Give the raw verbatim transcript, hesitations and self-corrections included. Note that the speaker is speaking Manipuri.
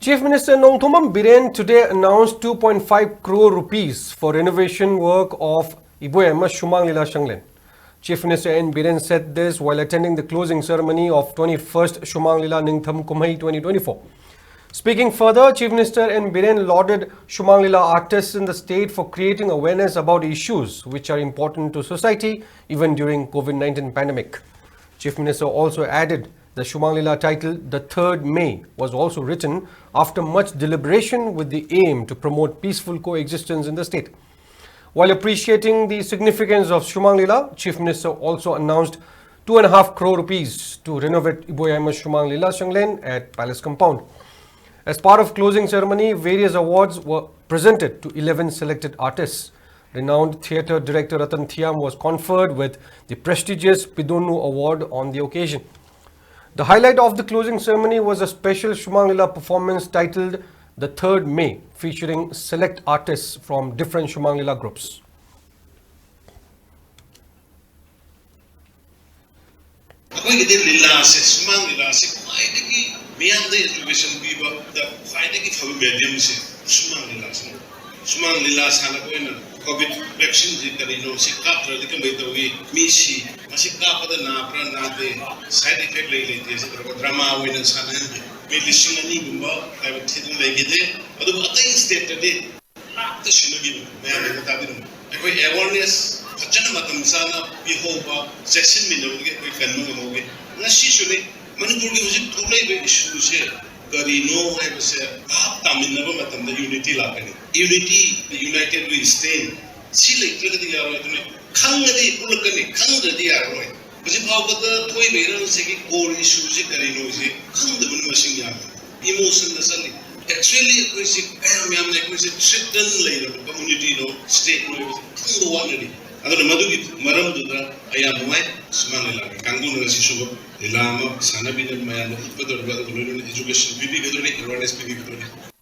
Chief Minister Nongthombam Biren today announced two point five crore rupees for renovation work of Iboyama Shumang Lila Shanglen. Chief Minister N Biren said this while attending the closing ceremony of twenty-first Shumang Lila Ningtham Kumhai twenty twenty-four. Speaking further, Chief Minister N Biren lauded Shumang Lila artists in the state for creating awareness about issues which are important to society even during COVID nineteen pandemic. Chief Minister also added the Shumang Lila title The Third May was also written after much deliberation with the aim to promote peaceful coexistence in the state. While appreciating the significance of Shumang Lila, Chief Minister also announced two and a half crore rupees to renovate Iboyama Shumang Lila Shanglen at Palace Compound. As part of closing ceremony, various awards were presented to eleven selected artists. Renowned theatre director Ratan Thiam was conferred with the prestigious Pidonu Award on the occasion. The highlight of the closing ceremony was a special Shumang Lila performance titled The Third May, featuring select artists from different Shumang Lila groups. ꯑꯩꯈꯣꯏꯒꯤꯗꯤ ꯂꯤꯂꯥꯁꯦ, ꯁꯨꯃꯥꯡ ꯂꯤꯂꯥꯁꯦ ꯈ꯭ꯋꯥꯏꯗꯒꯤ ꯃꯤꯌꯥꯝꯗ education ꯄꯤꯕꯗ ꯈ꯭ꯋꯥꯏꯗꯒꯤ ꯐꯕ mediumꯁꯦ ꯁꯨꯃꯥꯡ ꯂꯤꯂꯥꯁꯤꯅꯤ꯫ ꯁꯨꯃꯥꯡ ꯂꯤꯂꯥ ꯁꯥꯟꯅꯕ ꯑꯣꯏꯅ COVID vaccineꯁꯤ ꯀꯔꯤꯅꯣ, ꯁꯤ ꯀꯥꯞꯇ꯭ꯔꯗꯤ ꯀꯃꯥꯏꯅ ꯇꯧꯏ, ꯃꯤ ꯁꯤ, ꯃꯁꯤ ꯀꯥꯞꯄꯗ ꯅꯥꯕ꯭ꯔꯥ ꯅꯥꯗꯦ, side effect ꯂꯩ ꯂꯩꯇꯦ, ꯁꯤ ꯇꯧꯔꯒ drama ꯑꯣꯏꯅ ꯁꯥꯟꯅꯍꯟꯕꯤ꯫ ꯃꯤ ꯂꯤꯁꯤꯡ ꯑꯅꯤꯒꯨꯝꯕ ꯀꯥꯏꯕ ꯊꯤꯗꯨꯅ ꯂꯩꯈꯤꯗꯦ꯫ ꯑꯗꯨꯕꯨ ꯑꯇꯩ stateꯇꯗꯤ ꯂꯥꯛꯇ ꯁꯤꯟꯅꯈꯤꯕꯅꯤ꯫ ꯃꯌꯥꯝꯅ ꯇꯥꯕꯤꯔꯝꯃꯤ꯫ ꯑꯩꯈꯣꯏ awareness ꯐꯖꯅ ꯃꯇꯝ ꯆꯥꯅ ꯄꯤꯍꯧꯕ, ꯆꯦꯛꯁꯤꯟꯃꯤꯟꯅꯕꯗꯒꯤ ꯑꯩꯈꯣꯏ ꯀꯟꯕ ꯉꯝꯍꯧꯒꯦ꯫ ꯉꯁꯤꯁꯨꯅꯤ, ꯃꯅꯤꯄꯨꯔꯒꯤ ꯍꯧꯖꯤꯛ ꯊꯣꯛꯂꯛꯏꯕ issueꯁꯦ ꯀꯔꯤꯅꯣ ꯍꯥꯏꯕꯁꯦ ꯚꯥꯞ ꯇꯥꯃꯤꯟꯅꯕ ꯃꯇꯝꯗ unity ꯂꯥꯛꯀꯅꯤ꯫ Unity, united we stand꯫ ꯁꯤ ꯂꯩꯇ꯭ꯔꯒꯗꯤ ꯌꯥꯔꯣꯏ꯫ ꯑꯗꯨꯅ ꯈꯪꯉꯗꯤ ꯄꯨꯜꯂꯛꯀꯅꯤ, ꯈꯪꯗ꯭ꯔꯗꯤ ꯌꯥꯔꯔꯣꯏ꯫ ꯍꯧꯖꯤꯛ ꯐꯥꯎꯕꯗ ꯊꯣꯛꯏꯕ ꯏꯔꯥꯡꯁꯤꯒꯤ core issueꯁꯤ ꯀꯔꯤꯅꯣꯁꯤ ꯈꯪꯗꯕꯅ ꯃꯁꯤꯡ ꯌꯥꯝꯃꯤ꯫ Emotionꯗ ꯆꯠꯂꯤ꯫ Actually ꯑꯩꯈꯣꯏꯁꯤ ꯀꯌꯥꯝ ꯌꯥꯝꯅ ꯑꯩꯈꯣꯏꯁꯤ threaten ꯂꯩꯔꯕ communityꯅꯣ, stateꯅꯣ ꯍꯥꯏꯕꯁꯤ ꯈꯪꯕ ꯋꯥꯠꯅꯔꯤ꯫ ꯑꯗꯨꯅ ꯃꯗꯨꯒꯤ ꯃꯔꯝꯗꯨꯗ ꯑꯩ ꯌꯥꯝ ꯅꯨꯡꯉꯥꯏ꯫ ꯁꯨꯃꯥꯡ ꯂꯤꯂꯥꯒꯤ ꯀꯥꯡꯕꯨꯅ ꯉꯁꯤ ꯁꯨꯝꯕ ꯂꯤꯂꯥ ꯑꯃ ꯁꯥꯟꯅꯕꯤꯗꯅ ꯃꯌꯥꯝꯗ ꯎꯠꯀꯗꯧꯔꯤꯕ, ꯑꯗꯨꯒ ꯂꯣꯏꯅꯅ education ꯄꯤꯕꯤꯒꯗꯧꯔꯤ, awareness ꯄꯤꯕꯤꯒꯗꯧꯔꯤ꯫